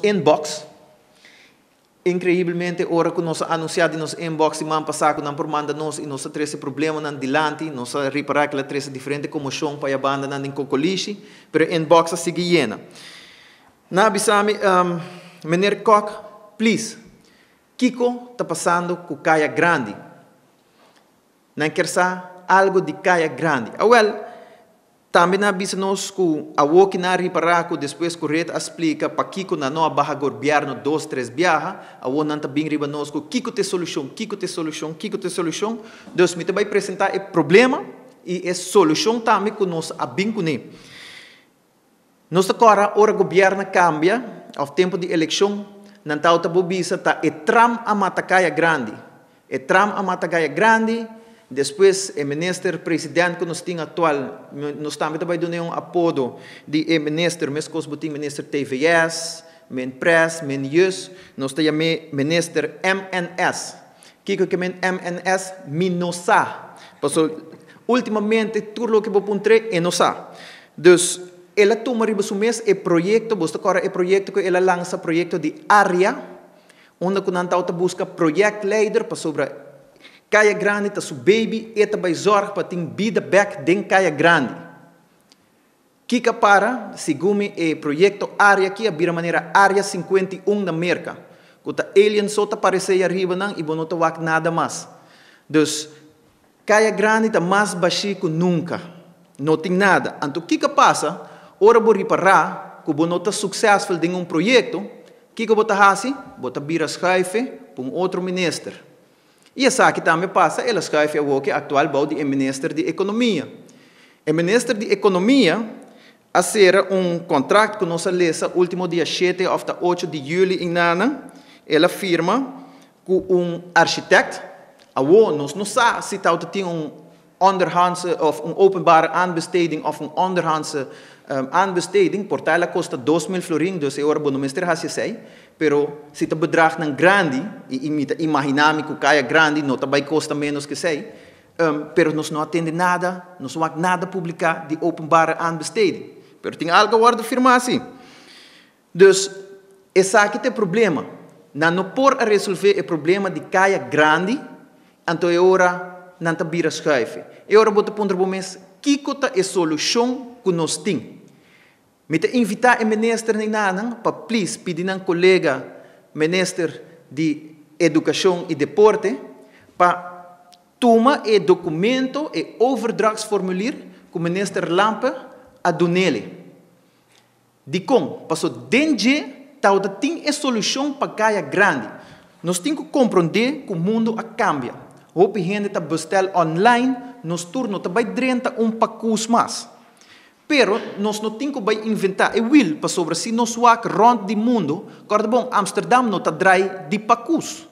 inbox. Inkreibelmente, ora ku nos a anunsiá di nos inbox siman pasá ku nan por manda nos i nos a trese problemanan dilanti, nos a ripará ku el a trese diferente komoshon pa e bandanan den Kokolishi, pero e inbox a sigui yena. Nan a bisa mi, Meneer Kok, please, kiko ta pasando ku Kaya Grandi? Nan kier sa algo di Kaya Grandi. Awel, tambe nan a bisa nos ku awoki nan a ripará ku despues ku Red a splika pakiko nan no a baha gorbierno dos tres biaha, awor nan ta bin riba nos ku kiko ta e solushon, kiko ta e solushon, kiko ta e solushon. Dus mi ta bai presentá e problema i e solushon tambe ku nos a bin kuné. Nos ta kòrda ora gobièrnu kambia òf tempu di elekshon, nan tawata bo bisa ta e tram a mata Kaya Grandi. E tram a mata Kaya Grandi, despues e minister president ku nos tin aktual, nos tambe ta bai dun'é un apodo di e minister, meskos bo tin minister TVS, min Pres, min Jus, nos ta yam'é minister MNS. Kiko ke men MNS? Mi no sa. Pasobra ultimamente tur loke bo puntr'é e no sa. Dus, el a tuma riba su mes e proyekto, bo ta kòrda e proyekto ku el a lansa, proyekto di área, unda ku nan tabata buska projektleider pasobra Kaya Grandi ta su baby, e ta bai zòrg pa tin bida bèk den Kaya Grandi. Kiko a para? Segun mi e proyekto área aki a bira manera Área 51 na Merka, ku ta alien so ta paresé ei ariba nan i bo no ta wak nada mas. Dus, Kaya Grandi ta mas bashí ku nunka. No tin nada. Anto kiko a pasa? Ora bo ripará ku bo no ta suksesful den un proyekto, kiko bo ta hasi? Bo ta bira schuife pa un otro minister. I esaki tambe pasa, el a schuife awoki aktual bou di e minister di Ekonomia. E minister di Ekonomia a sera un kontrakt ku nos a lesa último dia shete òf ta ocho di yüli i nana. El a firma ku un architect. Awor nos no sa si tawata tin un onderhandse of un openbare aanbesteding of un onderhandse aanbesteding. Por ta el a kosta 2000 florin, dus e ora bo no mester hasi esei. Pero si ta bedragnan grandi, i mi ta imagina mi ku kaya grandi no ta bai kosta menos ku esei, pero nos no a tende nada, nos no wak nada publiká di openbare aanbesteding. Pero tin algu a wòrdu firmá si. Dus, esaki ta e problema. Nan no por a resolvé e problema di kaya grandi, anto e ora nan ta bira schuife. E ora bo ta puntra bo mes, kiko ta e solushon ku nos tin? Mi ta invitá e ministernan pa please pidi nan kolega minister di Edukashon i Deporte pa tuma e dokumento, e overdrachtsformulier ku minister Lampe a dun'ele. Dikon? Paso den dje tabata tin e solushon pa Kaya Grandi. Nos tin ku komprondé ku mundu a kambia. Hopi hende ta bestèl online, nos tur no ta bai drenta un pakus mas. Pero nos no tin ku bai inventá e wiel pasobra si nos wak rònt di mundu, kòrda bon, Amsterdam no ta drai di pakus.